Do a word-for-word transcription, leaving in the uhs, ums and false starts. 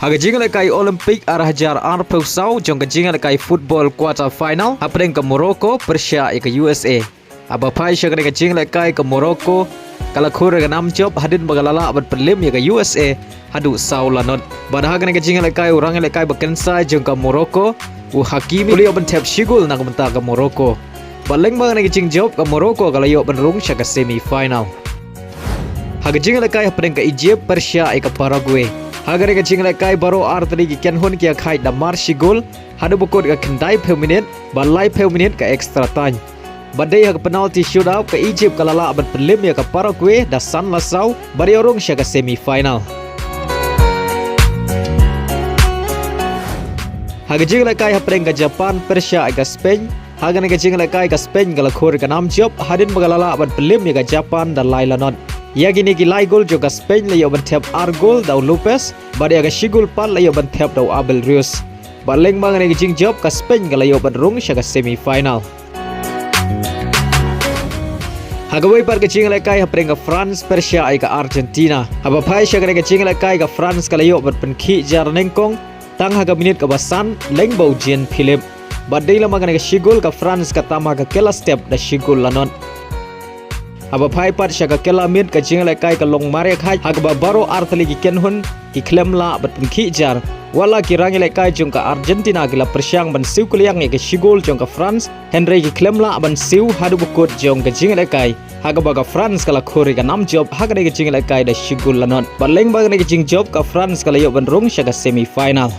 Ha ka jingïalehkai Olympic ar hajar arphew saw jong ka jingïalehkai football quarter final hapdeng ka Morocco pyrshah ïa ka U S A. Haba phai sha kane ka jingïalehkai ka Morocco ka la khur ïa ka nam jop hadien ba ka la lah ban pynlip ïa ka U S A haduh saw lanot. Bad ha kane ka jingïalehkai u rangïalehkai ba kynsai jong ka Morocco u Hakimi u la ïoh ban thep shi gol na ka bynta ka Morocco. Bad lyngba kane ka jingjop ka Morocco ka la ïoh ban rung sha ka semi final. Ha ka jingïalehkai hapdeng ka Egypt pyrshah ïa ka Paraguay. Ha kane ka jingïalehkai baroh artylli ki kynhun ki ïakhaid da mar shi gol haduh ba kut ka khyndaiphew minit bad laiphew minit ka extra time. Bad dei ha ka penalty shootout ka Egypt ka la lah ban pynlip ïa ka Paraguay da san la saw bad ïoh rung sha ka semi final. Ha ka jingïalehkai hapdeng ka Japan pyrshah ïa ka Spain. Ha kane ka jingïalehkai ka Spain ka la khur ïa ka nam jop hadien ba ka la lah ban pynlip ïa ka Japan da lai lanot. Ïa kine ki lai gol jong ka Spain la ïoh ban thep ar gol da u Lopez bad ïa ka shi gol pat la ïoh ban thep da u Abel Ruiz. Bad lyngba kane ka jingjop ka Spain ka la ïoh ban rung sha ka semi final. Ha kawei pat ka jingïalehkai hapdeng ka France pyrshah ïa ka Argentina. Haba phai sha kane ka jingïalehkai ka France ka la ïoh ban pynkhih jar nyngkong tang ha ka minit kaba san lyngba u Jean Philippe. Bad dei lyngba kane ka shi gol ka France ka tam ha ka kylla step da shi gol lanot. Haba phai pat sha ka kylla miet ka jingïalehkai ka long mareh khaid ha kaba baroh artylli ki kynhun ki khlem lah ban pynkhih jar. Wat la ki rangïalehkai jong ka Argentina ki la pyrshang ban siew kylliang ïa ka shi gol jong ka France hynrei ki khlem lah ban siew haduh ba kut jong ka jingïalehkai ha kaba ka France ka la khur ïa ka nam jop ha kane ka jingïalehkai da shi gol lanot. Bad lyngba kane ka jingjop ka France ka la ïoh ban rung sha ka semi final.